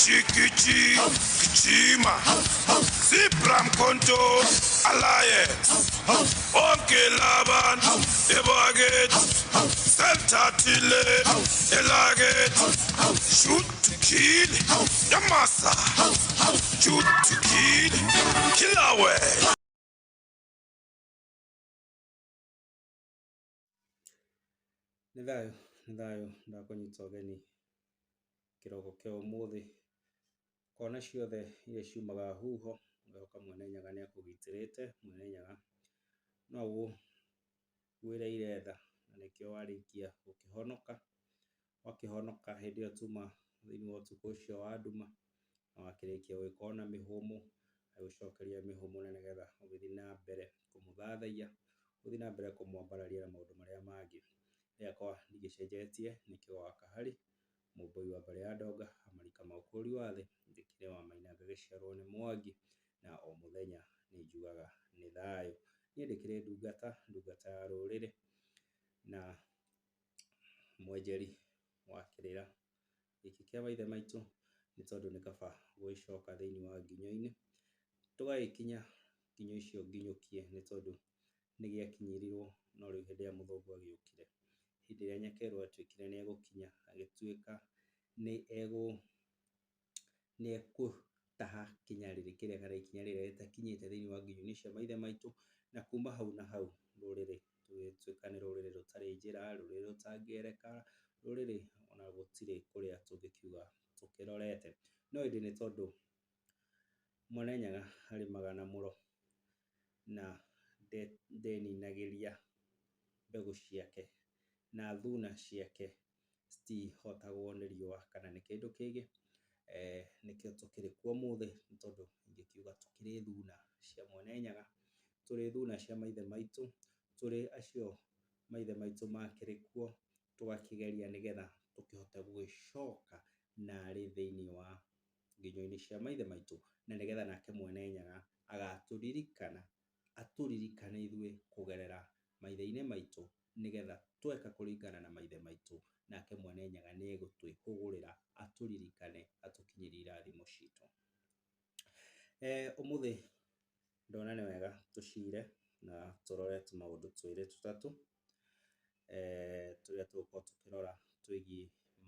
Gichi gijima Zebra Mkhonto Alliance bonke labantu ebakithi selithathile elakithi. Shoot to kill yamasa, shoot to kill, kill away. Nĩ thayũ, nĩ thayũ, ndakũnyita ũgeni kĩroko kĩa ũmũthĩ. Kona ciothe iria ciumaga huho, ngehoka Mwene Nyaga nĩ akũgitĩrĩte, Mwene Nyaga no agũiguĩrĩire tha na nĩkĩo warĩkia gũkĩhonoka. Wakĩhonoka hĩndĩ ĩyo tuma thĩinĩ wa ũtukũ ũcio wa nduma, na wakĩrĩkia gũgĩkorwo na mĩhũmũ, agũcokeria mĩhũmũ na nĩgetha ũgĩthiĩ na mbere kũmũthathaiya, ũthiĩ na mbere kũmwambararia na maũndũ marĩa mangĩ. Rĩakwa ndigĩcenjetie nĩ Kĩgo wa Kahari, Mũmbũi wa mbarĩ ya Ndonga, Amarika ma ũkũri wa thĩ, ndĩkĩrĩ wa Maina ngagĩciarwo nĩ Mwangi, na o mũthenya nĩ njugaga nĩ thayũ. Niĩ ndĩkĩrĩ ndungata, ndungata ya rũrĩrĩ na mwenjeri wa kĩrĩra gĩkĩ kĩa maithe maitũ, nĩ tondũ nĩ kaba gũgĩcoka thĩinĩ wa nginyo-inĩ, tũgagĩkinya nginyo icio nginyũkie, nĩ tondũ nĩ gĩakinyirirwo no rĩu hĩndĩ ĩrĩa mũthũngũ agĩũkire, hĩndĩ ĩrĩa nyakerũ atuĩkire nĩ egũkinya, agĩtuĩka nĩ egũ nĩ ekũtaha kĩnyarĩrĩ kĩrĩa kana ikinya rĩrĩa rĩtakinyĩte thĩinĩ wa nginyo-inĩ cia maithe maitũ, na kuma hau na hau rũrĩrĩ rũgĩtuĩka nĩ rũrĩrĩ rũtarĩ njĩra, rũrĩrĩ rũtangĩereka, rũrĩrĩ ona gũtirĩ kũrĩa tũngĩkiuga tũkĩrorete. No ĩndĩ nĩ tondũ Mwene Nyaga arĩmaga na mũro na ndeninagĩria mbegũ ciake na thuna ciake citihotagwo nĩ riũa kana nĩ kĩndũ kĩngĩ, nĩkĩo tũkĩrĩ kuo ũmũthĩ, nĩ tondũ ingĩkiuga tũkĩrĩ thuna cia Mwene Nyaga, tũrĩ thuna cia maithe maitũ, tũrĩ acio maithe maitũ makĩrĩ kuo, tũgakĩgeria nĩgetha tũkĩhote gũgĩcoka narĩ thĩinĩ wa nginyo-inĩ cia maithe maitũ, na nĩgetha nake Mwene Nyaga agatũririkana, atũririkane ithuĩ kũgerera maithe-inĩ maitũ, nĩgetha tweka kũringana na maithe maitũ, nake Mwene Nyaga nĩ egũtwĩhũgũrĩra atũririkane, atũkinyĩrie irathimo citũ. Ũmũthĩ ndona nĩ wega tũcire na tũrore tũmaũndũ twĩrĩ tũtatũ, tũrĩa tũgũkorwo tũkĩrora twĩgiĩ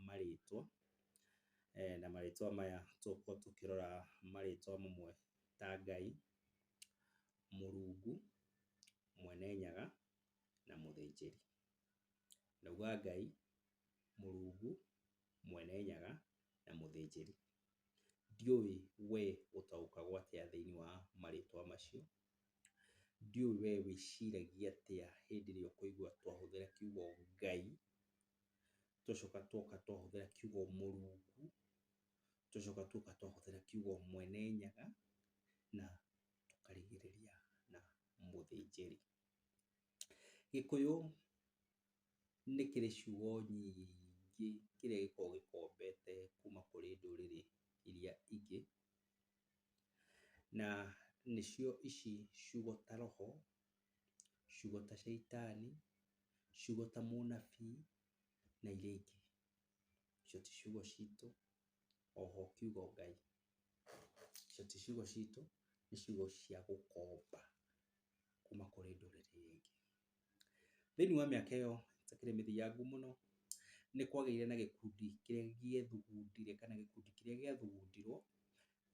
marĩtwa, na marĩtwa maya tũgũkorwo tũkĩrora marĩtwa mamwe ta Ngai, Mũrungu, Mwene Nyaga na Mũthĩnjĩri. Ndauga Ngai, Mũrungu, Mwene Nyaga na Mũthĩnjĩri. Ndiũĩ we ũtaũkagwo atĩa thĩinĩ wa marĩtwa macio, ndiũĩ we wĩciragia atĩa hĩndĩ ĩrĩa ũkũigua twahũthĩra kiugo Ngai, twacoka twoka twahũthĩra kiugo Mũrungu, twacoka tuoka twahũthĩra kiugo Mwene Nyaga na tũkarigĩrĩria na Mũthĩnjĩri. Gĩkũyũ nĩ kĩrĩ ciugo nyingĩ kĩrĩa gĩkoragwo gĩkombete kuma kũrĩ ndũrĩrĩ iria ingĩ, na nĩcio ici ciugo ta roho, ciugo ta caitani, ciugo ta mũnabii na iria ingĩ. Icio ti ciugo citũ, oho kiugo Ngai, icio ti ciugo citũ, nĩ ciugo cia gũkomba kuma kũrĩ ndũrĩrĩ iria ingĩ. Thĩinĩ wa mĩaka ĩyo ĩtakĩrĩ mĩthiangu mũno, nĩ kwagĩire na gĩkundi kĩrĩa gĩethugundire kana gĩkundi kĩrĩa gĩathugundirwo,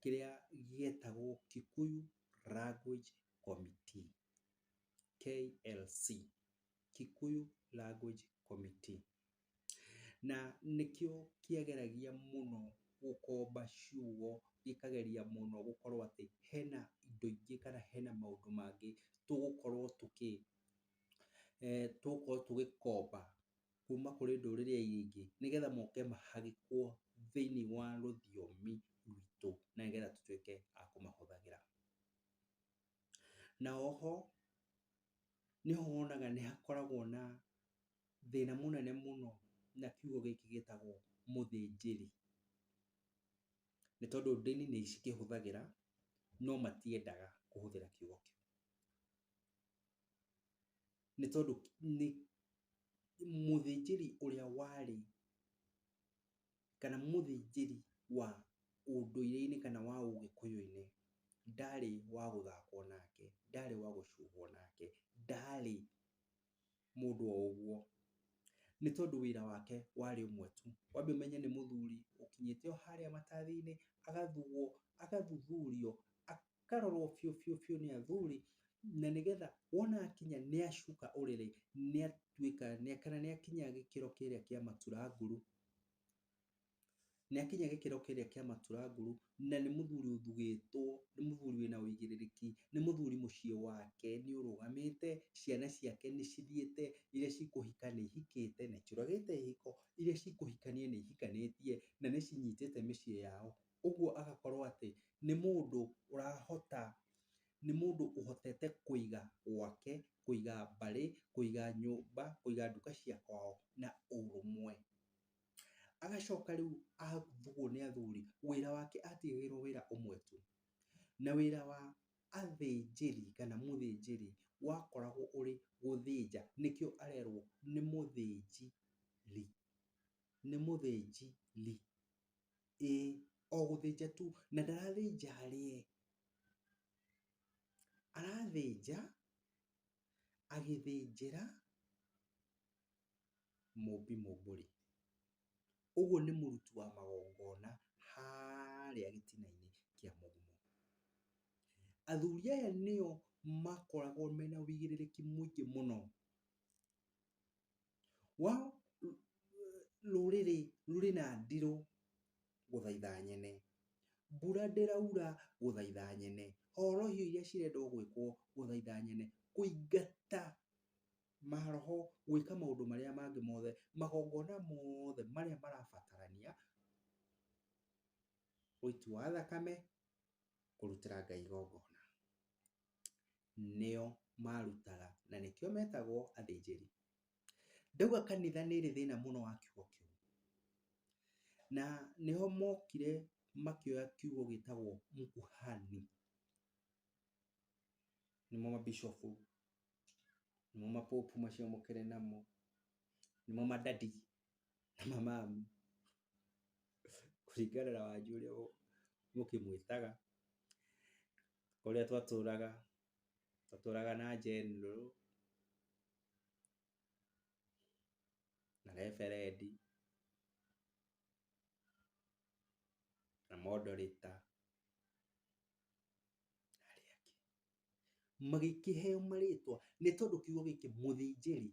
kĩrĩa gĩetagwo Kikuyu Language Committee, KLC, Kikuyu Language Committee. Na nĩkĩo kĩageragia mũno gũkomba ciugo, gĩkageria mũno gũkorwo atĩ hena indo ingĩ kana hena maũndũ mangĩ tũgũkorwo tũkĩ tũgũkorwo tũgĩkomba kuma kũrĩ ndũrĩrĩ iria ingĩ, nĩgetha moke mahagĩkwo thĩinĩ wa rũthiomi rwitũ na nĩgetha tũtuĩke a kũmahũthagĩra. Na oho nĩho wonaga nĩ hakoragwo na thĩna mũnene mũno na kiugo gĩkĩ gĩtagwo mũthĩnjĩri, nĩ tondũ ndini nĩ cikĩhũthagĩra no matiendaga kũhũthĩra kiugo kĩu, nĩ tondũ nĩ mũthĩnjĩri ũrĩa warĩ kana mũthĩnjĩri wa ũndũire-inĩ kana wa ũgĩkũyũ-inĩ, ndarĩ wa gũthakwo nake, ndarĩ wa gũcuhwo nake, ndarĩ mũndũ o ũguo, nĩ tondũ wĩra wake warĩ ũmwe tu. Wambe ũmenye nĩ mũthuri ũkinyĩte o harĩa matathi-inĩ, agathugwo, agathuthurio, akarorwo biũ biũ biũ nĩ athuri, na nĩgetha wona akinya nĩ acuka ũrĩrĩ, nĩ atuĩka kana nĩ akinya gĩkĩro kĩrĩa kĩa matura nguru, nĩ akinya gĩkĩro kĩrĩa kĩa matura nguru, na nĩ mũthuri ũthugĩtwo, nĩ mũthuri wĩna ũigĩrĩrĩki, nĩ mũthuri mũciĩ wake nĩ ũrũgamĩte, ciana ciake nĩ cithiĩte, iria cikũhika nĩ ihikĩte na itiũragĩte ihiko, iria cikũhikania nĩ ihikanĩtie na nĩ cinyitĩte mĩciĩ yao. Ũguo agakorwo atĩ nĩ mũndũ ũrahota, nĩ mũndũ ũhotete kũiga gwake, kũiga mbarĩ, kũiga nyũmba, kũiga nduka cia kwao na ũrũmwe. Agacoka rĩu athugwo nĩ athuri, wĩra wake atigagĩrwo wĩra ũmwe tu. Na wĩra wa athĩnjĩri kana mũthĩnjĩri wakoragwo ũrĩ gũthĩnja, nĩkĩo arerwo nĩ mũthĩnji ri, nĩ mũthĩnji ri, ĩĩ o gũthĩnja tu, na ndarathĩnja arĩe, arathĩnja agĩthĩnjĩra mũmbi mũmbũri. Ũguo nĩ mũruti wa magongona harĩa gĩtina-inĩ kĩa mũgumo. Athuri aya nĩo makoragwo mena ũigĩrĩrĩki mũingĩ mũno wa rũrĩrĩ rũrĩ na ndirũ gũthaitha nyene, mbura ndĩraura gũthaitha nyene, horohio iria cirendwo gwĩkwo gũthaitha nyene, kũingata maroho, gwĩka maũndũ marĩa mangĩ mothe, magongona mothe marĩa marabatarania, ũiti wa thakame, kũrutĩra Ngai igongona, nĩo marutaga na nĩkĩo metagwo athĩnjĩri. Ndauga kanitha nĩ ĩrĩ thĩna mũno wa kiugo kĩu, na nĩho mokire makĩoya kiugo gĩtagwo mũkuhani, nĩmo mabishopu, nĩmo mapopu macio mũkĩrĩ namo, nĩmo madadi na mamami, kũringana na wanyu ũrĩa mũkĩmwĩtaga, ũrĩa twatũraga, twatũraga na general na reverendi na moderator na arĩa angĩ. Magĩkĩheo marĩtwa nĩ tondũ kiugo gĩkĩ mũthĩnjĩri,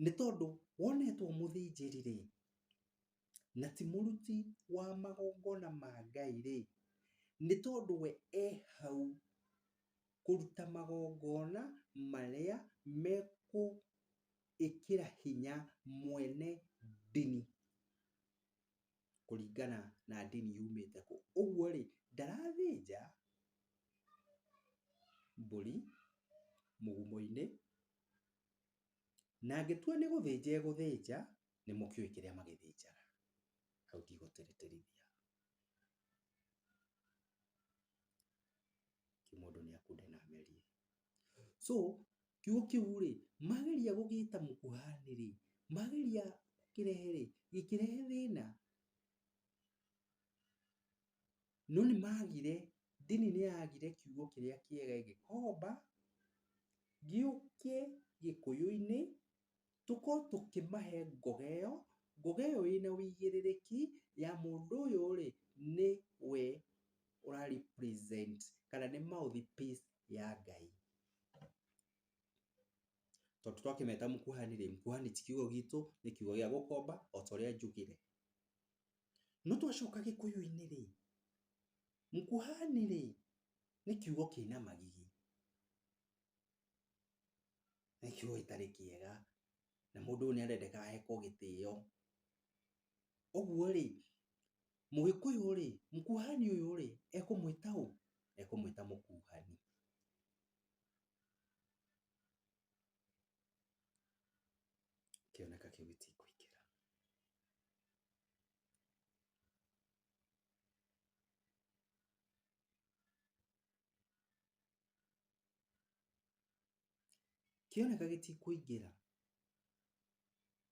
nĩ tondũ wonetwo mũthĩnjĩri rĩ, na ti mũruti wa magongona ma Ngai rĩ, nĩ tondũ we e hau kũruta magongona marĩa mekũĩkĩra hinya mwene ndini kũringana na ndini yumĩte kũ. Ũguo rĩ, ndarathĩnja mbũri mũgumo-inĩ, na angĩtua nĩ gũthĩnja egũthĩnja, nĩ mũkĩũĩ kĩrĩa magĩthĩnjaga, hau ndigũtĩtĩrithia. Mũndũ nĩ akunde na amerie. So kiugo kĩu rĩ, mageria gũgĩta mũkuhani rĩ, mageria gũkĩrehe rĩ, gĩkĩrehe thĩna. No nĩ magire, ndini nĩ yagire kiugo kĩrĩa kĩega ĩgĩkomba, gĩũke gĩkũyũ-inĩ, tũkorwo tũkĩmahe ngoga ĩyo, ngoga ĩyo ĩna ũigĩrĩrĩki ya mũndũ ũyũ rĩ, nĩwe ũra represent kana nĩ mouthpiece ya Ngai. Tondũ twakĩmeta mũkuhani rĩ, mũkuhani ti kiugo gitũ, nĩ kiugo gĩa gũkomba o ta ũrĩa njugire. No twacoka gĩkũyũ-inĩ rĩ, mũkuhani rĩ, nĩ kiugo kĩna magigi, nĩ kiugo gĩtarĩ kĩega, na mũndũ ũyũ nĩ arendeka ahekwo gĩtĩo. Ũguo rĩ, mũgĩkũyũ rĩ, mũkuhani ũyũ rĩ, ekũmwĩta ũ? Ekũmwĩta mũkuhani. Kĩoneka kĩu gĩtikũingĩra. Kĩoneka gĩtikũingĩra,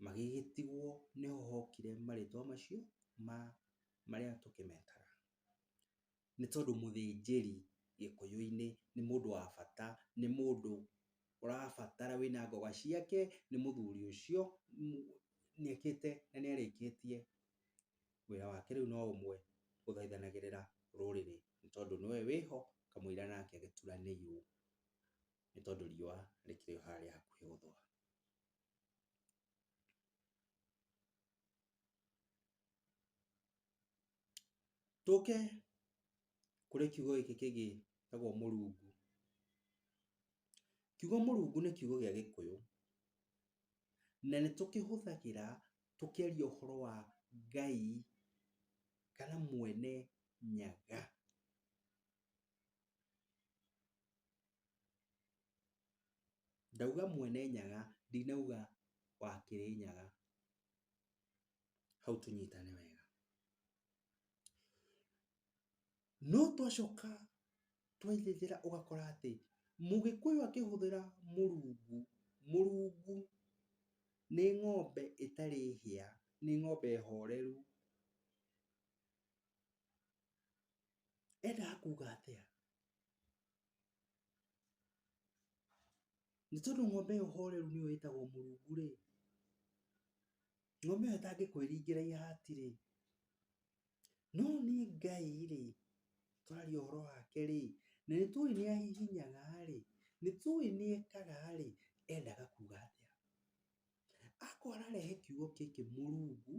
magĩgĩtigwo nĩho hokire marĩtwa macio ma marĩa tũkĩmetaga. Nĩ tondũ mũthĩnjĩri gĩkũyũ-inĩ nĩ mũndũ wa bata, nĩ mũndũ ũrabatara wĩna ngoga ciake, nĩ mũthuri ũcio nĩ ekĩte na nĩ arĩkĩtie wĩra wake rĩu no ũmwe, gũthaithanagĩrĩra rũrĩrĩ nĩ tondũ nĩwe wĩho kamũira nake agĩturanĩirwo nĩ tondũ riũa rĩkĩrĩ o harĩa hakuhĩ gũthũa. Tũke kũrĩ kiugo gĩkĩ kĩngĩ gĩtagwo Mũrungu. Kiugo Mũrungu nĩ kiugo gĩa Gĩkũyũ na nĩ tũkĩhũthagĩra tũkĩaria ũhoro wa Ngai kana mwene Nyaga. Ndauga mwene Nyaga ndinauga wa Kĩrĩnyaga, hau tũnyitane wega. No twacoka twethethera ũgakora atĩ Mũgĩkũyũ akĩhũthĩra Mũrungu, Mũrungu nĩ ng'ombe ĩtarĩ hĩa, nĩ ng'ombe horeru. Endaga kuga atĩa? Nĩ tondũ ng'ombe ĩyo horeru nĩyo ĩtagwo Mũrungu rĩ, ng'ombe ĩyo ĩtangĩkwĩringĩra ihati rĩ, no nĩ Ngai rĩ, tũraria ũhoro wake rĩ, na nĩ tũĩ nĩ ahihinyaga rĩ, nĩ tũĩ nĩ ekaga rĩ, endaga kuga atĩa? Akorwo ararehe kiugo gĩkĩ Mũrungu,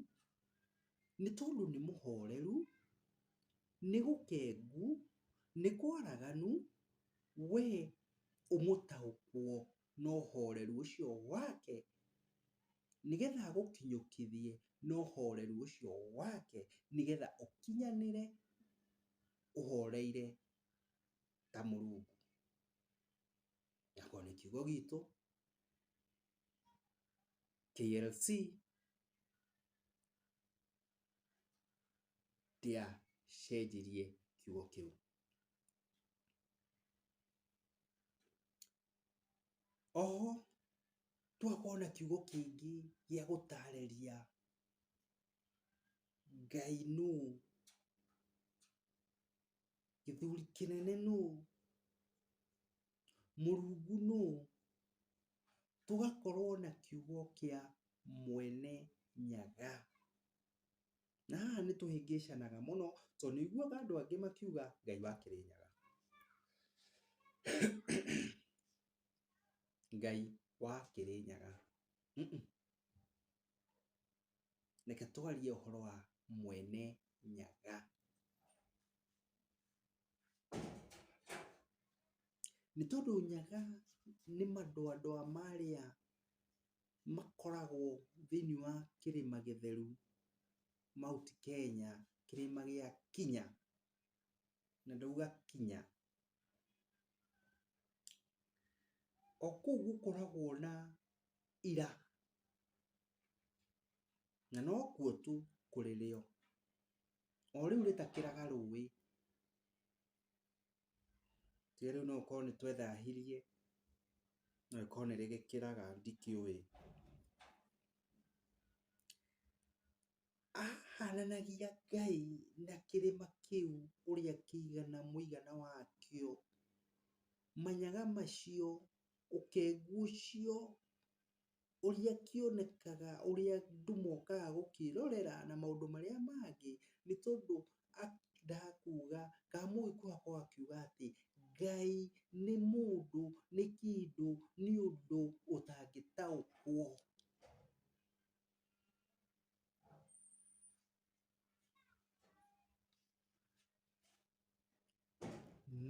nĩ tondũ nĩ mũhoreru, nĩ gũkengu, nĩ kwaraganu, we ũmũtaũkwo na ũhoreru ũcio wake, nĩgetha agũkinyũkithie na ũhoreru ũcio wake, nĩgetha ũkinyanĩre ũhoreire ta Mũrungu. Akorwo nĩ kiugo gitũ KLC ndĩacenjirie kiugo kĩu. Oho tũgakorwo na kiugo kĩngĩ gĩa gũtarĩria Ngai nũ, gĩthuri kĩnene nũ, Mũrungu nũ, tũgakorwo na kiugo kĩa mwene Nyaga. Na haha nĩ tũhĩngĩcanaga mũno tondũ nĩ ũiguaga andũ angĩ makiuga Ngai wa Kĩrĩnyaga. Ngai wa Kĩrĩnyaga. Reke twarie ũhoro wa mwene Nyaga. Nĩ tondũ Nyaga nĩ madoadoa marĩa makoragwo thĩinĩ wa kĩrĩma gĩtheru Mount Kenya, kĩrĩma gĩa Kinya, na ndauga Kinya. O kũu gũkoragwo na ira, na nokuo tu kũrĩ rĩo, o rĩu rĩtakĩraga rũĩ. Tiga rĩu no gũkorwo nĩ twethahirie, no ĩkorwo nĩ rĩgĩkĩraga ndikĩũĩ. Ahananagia Ngai na kĩrĩma kĩu ũrĩa kĩigana mũigana wakĩo, manyaga macio, ũkengu ũcio, ũrĩa kĩonekaga, ũrĩa andũ mokaga gũkĩrorera na maũndũ marĩa mangĩ, nĩ tondũ endaga kuga kana mũgĩkũyũ akoragwo akiuga atĩ Ngai nĩ mũndũ, nĩ kĩndũ, nĩ ũndũ ũtangĩtaũkwo.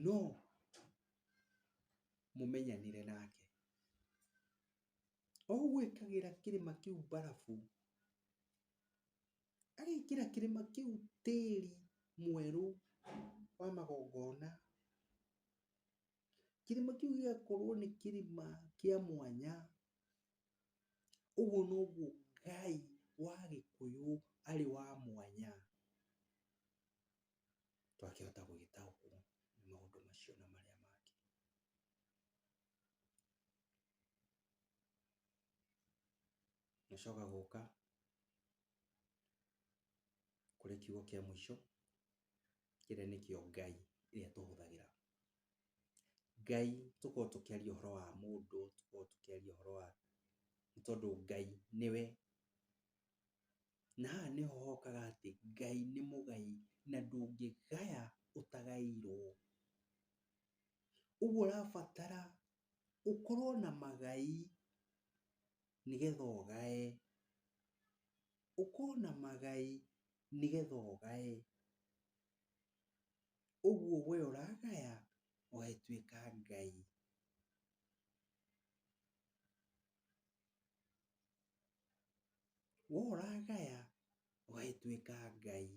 No mũmenyanire nake. O ũguo ekagĩra kĩrĩma kĩu mbarabu, agekĩra kĩrĩma kĩu tĩri mwerũ wa magongona, kĩrĩma kĩu gĩgakorwo nĩ kĩrĩma kĩa mwanya. Ũguo noguo Ngai wa Gĩkũyũ arĩ wa mwanya. Twakĩhota gũgĩtaũkwo nĩ maũndũ macio na marĩa mangĩ. Ngacoka gũka Kũrĩ kiugo kĩa mũico kĩrĩa nĩkĩo Ngai ĩrĩa tũhũthagĩra. Ngai tũkoragwo tũkĩaria ũhoro wa mũndũ, tũkoragwo tũkĩaria ũhoro wa, nĩ tondũ Ngai nĩwe. Na haha nĩho hokaga atĩ Ngai nĩ mũgai na ndũngĩgaya ũtagaĩirwo. Ũguo ũrabatara ũkorwo na magai nĩgetha ũgae, ũkorwo na magai nĩgetha ũgae. Ũguo we ũragaya ũgagĩtuĩka Ngai. We ũragaya ũgagĩtuĩka Ngai.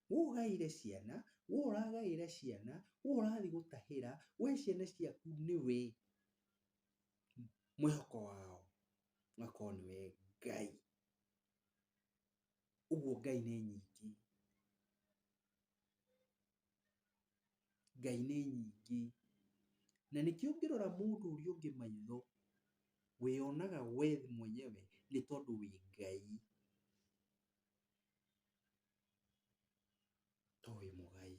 We ũgaĩre ciana, we ũragaĩra ciana, we ũrathiĩ gũtahĩra, we ciana ciaku nĩwe mwĩhoko wao, ũgakorwo nĩwe Ngai. Ũguo Ngai nĩ nyingĩ. Ngai nĩ nyingĩ. Na nĩkĩo ũngĩrora mũndũ ũrĩa ũngĩ maitho, wĩyonaga we mwenyewe nĩ tondũ wĩ Ngai. To wĩ mũgai.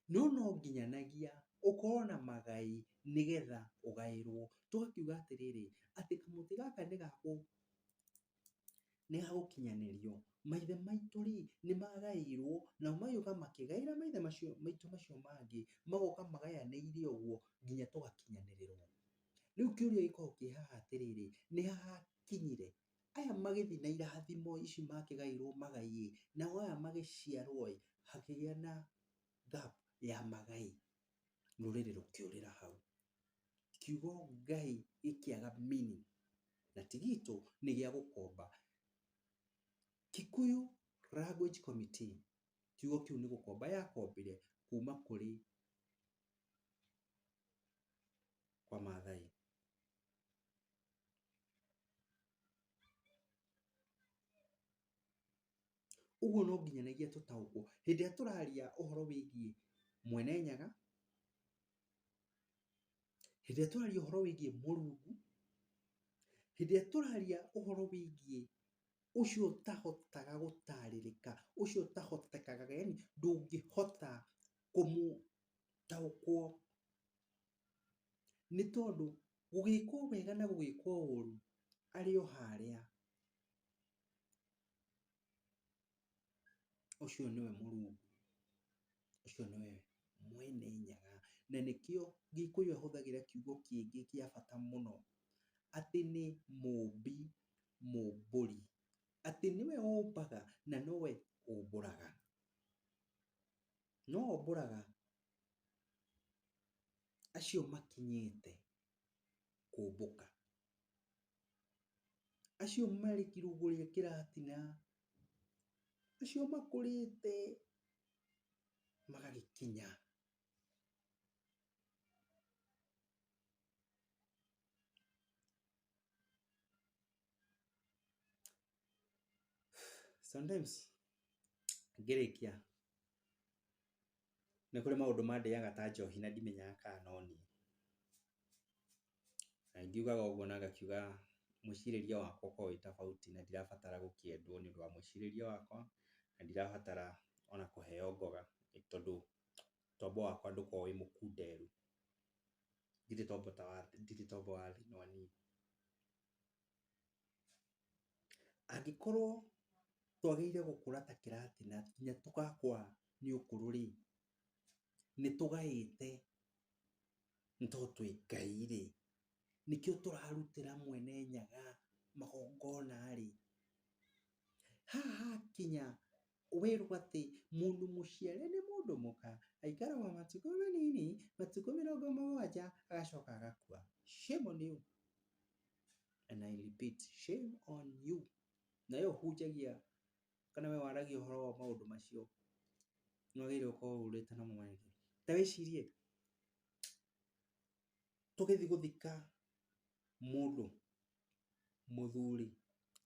No no nginyanagia ũkorwo na magai nĩgetha ũgaĩrwo. Tũgakiuga atĩrĩrĩ, atĩ kamũtĩ gaka nĩ gagũkinyanĩrio. Maithe maitũ rĩ, nĩ magaĩirwo, nao magĩũka makĩgaĩra maithe macio maitũ macio mangĩ, magoka magayanĩire ũguo nginya tũgakinyanĩrĩrwo. Rĩu kĩũria gĩkoragwo kĩ haha atĩrĩrĩ, nĩ ha hakinyire? Aya magĩthiĩ na irathimo ici makĩgaĩirwo magai ĩ, nao aya magĩciarwo ĩ, hakĩgĩa na gap ya magai, rũrĩrĩ rũkĩũrĩra hau. Kiugo Ngai gĩkĩaga meaning, na ti gitũ nĩ gĩa gũkomba. Kikuyu Language Committee, kiugo kĩu nĩ gũkomba yakombire kuma kũrĩ kwa Maathai. Ũguo no nginyanagia tũtaũkwo hĩndĩ ĩrĩa tũraria ũhoro wĩgiĩ Mwene Nyaga, hĩndĩ ĩrĩa tũraria ũhoro wĩgiĩ Mũrungu, hĩndĩ ĩrĩa tũraria ũhoro wĩgiĩ ũcio ũtahotaga gũtarĩrĩka, ũcio ũtahotekaga, yaani ndũngĩhota kũmũtaũkwo nĩ tondũ gũgĩkwo wega na gũgĩkwo ũru arĩ o harĩa. Ũcio nĩwe Mũrungu, ũcio nĩwe Mwene Nyaga. Na nĩkĩo Gĩkũyũ ahũthagĩra kiugo kĩngĩ kĩa bata mũno, atĩ nĩ mũmbi mũmbũri, atĩ nĩwe ũmbaga na nowe ũmbũraga. No ombũraga acio makinyĩte kũmbũka, acio marĩ kirugũria kĩratina, acio makũrĩte magagĩkinya. Sometimes ngĩrĩkia nĩ kũrĩ maũndũ mandĩaga ta njohi na ndimenyaga kana no niĩ. Na ngiugaga ũguo na ngakiuga mwĩcirĩrie wakwa ũkoragwo wĩ tofauti na ndirabatara gũkĩendwo nĩ ũndũ wa mwĩcirĩrie wakwa, na ndirabatara ona kũheo ngoga nĩ tondũ tombo wakwa ndũkoragwo wĩ mũkunderu. Ndirĩ tombo ta wa, ndirĩ tombo wa thinwa niĩ. Angĩkorwo twagĩrĩire gũkũra ta kĩratina nginya tũgakũa nĩ ũkũrũ rĩ, nĩ tũgaĩte nĩ tondũ twĩ Ngai rĩ, nĩkĩo tũrarutĩra Mwene Nyaga magongona rĩ. Haha hakinya werwo atĩ mũndũ mũciare nĩ mũndũ mũka aikaraga matukũ manini, matukũ mĩrongo mũgwanja agacoka agakua. Shame on you. And I repeat, shame on you. Na we ũhunjagia kana we waragia ũhoro wa maũndũ macio, nĩ wagĩrĩirwo gũkorwo ũrĩte namo maingĩ. Ta wĩcirie, tũgĩthiĩ gũthika mũndũ mũthuri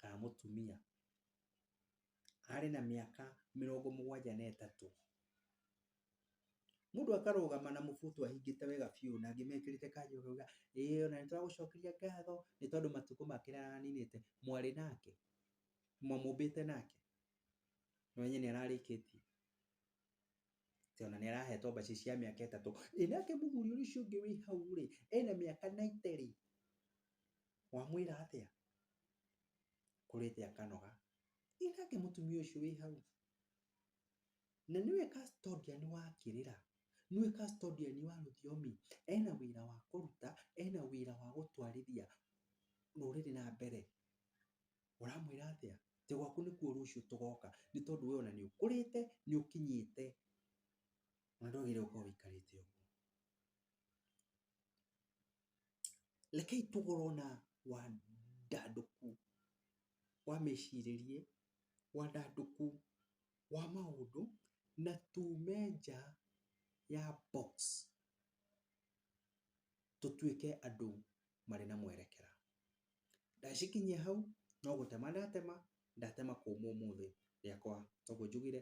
kana mũtumia, arĩ na mĩaka mĩrongo mũgwanja na ĩtatũ. Mũndũ akarũgama na mũbuto ahingĩte wega biũ na angĩ mekĩrĩte kanjũ akauga ĩĩ ona nĩ tũragũcokeria ngatho nĩ tondũ matukũ make nĩ araninĩte. Mwarĩ nake? Mwamũmbĩte nake? Nĩwenye nĩ ararĩkĩtie? Atĩ ona nĩ arahetwo mbaci cia mĩaka 3. Ĩ nake mũthuri ũcio ũngĩ wĩ hau rĩ, ena mĩaka 90 rĩ, wamwĩra atĩa? Kũrĩte akanoga. Ĩ nake mũtumia ũcio wĩ hau? Na nĩwe custodian wa kĩrĩra, nĩwe custodian wa rũthiomi, ena wĩra wa kũruta, ena wĩra wa gũtwarithia rũrĩrĩ na mbere. Ũramwĩra atĩa? Atĩ gwaku nĩkuo rũciũ tũgoka, nĩ tondũ we ona nĩ ũkũrĩte, nĩ ũkinyĩte, na ndwagĩrĩire gũkorwo ũikarĩte ũguo. Rekei tũgũrwo na wandandũku wa mĩcirĩrie, wandandũku wa maũndũ, na tume nja ya box tũtuĩke andũ marĩ na mwerekera. Ndacikinyia hau, no gũtema ndatema, ndatema kũma ũmũthĩ rĩakwa toguo njugire.